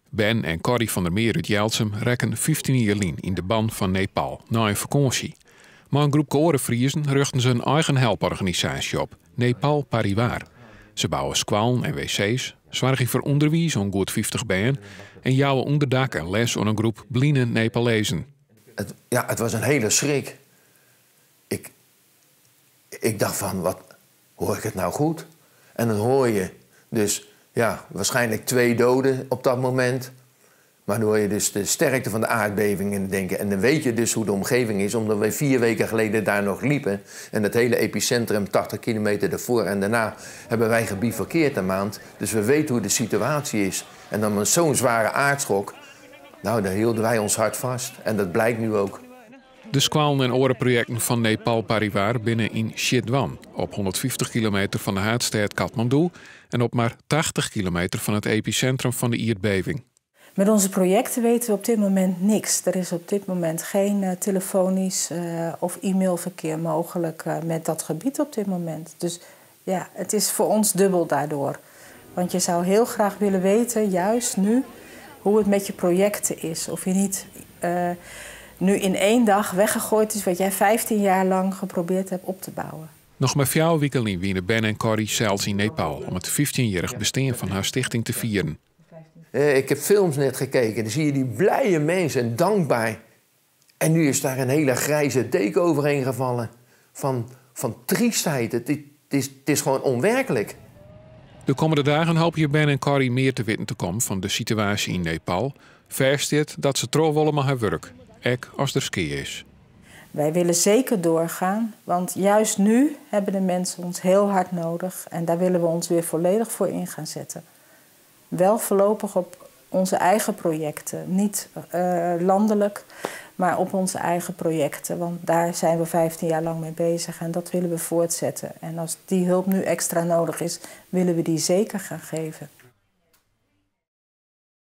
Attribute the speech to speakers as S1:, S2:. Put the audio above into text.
S1: Ben en Corrie van der Meer út Jelsum rekken 15 jier lyn yn de ban fan Nepal nei in fakânsje. Mei in groepke oare Friezen rjochten se in eigen helporganisaasje op, Nepal Parivar. Se bouwe skoallen en wc's, soargje foar ûnderwiis oan goed 50 bern en jouwe ûnderdak en les oan in groep bline Nepalezen.
S2: Ja, het was een hele schrik. Ik dacht van, wat, hoor ik het nou goed? En dan hoor je dus, ja, waarschijnlijk 2 doden op dat moment. Maar dan hoor je dus de sterkte van de aardbeving en denken. En dan weet je dus hoe de omgeving is, omdat wij 4 weken geleden daar nog liepen. En het hele epicentrum 80 kilometer ervoor en daarna hebben wij gebivakkeerd een maand. Dus we weten hoe de situatie is. En dan met zo'n zware aardschok, daar hielden wij ons hart vast. En dat blijkt nu ook.
S1: De skoallen en oare projecten fan Nepal Parivar binne yn Chitwan, op 150 kilometer fan de haadstêd Kathmandu en op mar 80 kilometer fan it episintrum fan de ierdbeving.
S3: Met onze projecten weten we op dit moment niks. Er is op dit moment geen telefonisch of e-mailverkeer mogelijk met dat gebied op dit moment. Dus het is voor ons dubbel daardoor. Want je zou heel graag willen weten, juist nu, hoe het met je projecten is. Of je niet nu in 1 dag weggegooid is wat jij 15 jaar lang geprobeerd hebt op te bouwen.
S1: Noch mar 4 wiken lyn wiene Ben en Corrie sels yn Nepal om it 15-jierrich bestean fan har stichting te fieren.
S2: Ik heb films net gekeken, dan zie je die blije mensen en dankbaar. En nu is daar een hele grijze deken overheen gevallen van triestheid. Het is gewoon onwerkelijk.
S1: De kommende dagen hoopje Ben en Corrie mear te witten te kommen fan de situaasje yn Nepal. Fêststiet dat se troch wolle mei har wurk, ek as der skea is.
S3: Wij willen zeker doorgaan, want juist nu hebben de mensen ons heel hard nodig en daar willen we ons weer volledig voor in gaan zetten. Wel voorlopig op onze eigen projecten, niet landelijk, maar op onze eigen projecten. Want daar zijn we 15 jaar lang mee bezig en dat willen we voortzetten. En als die hulp nu extra nodig is, willen we die zeker gaan geven.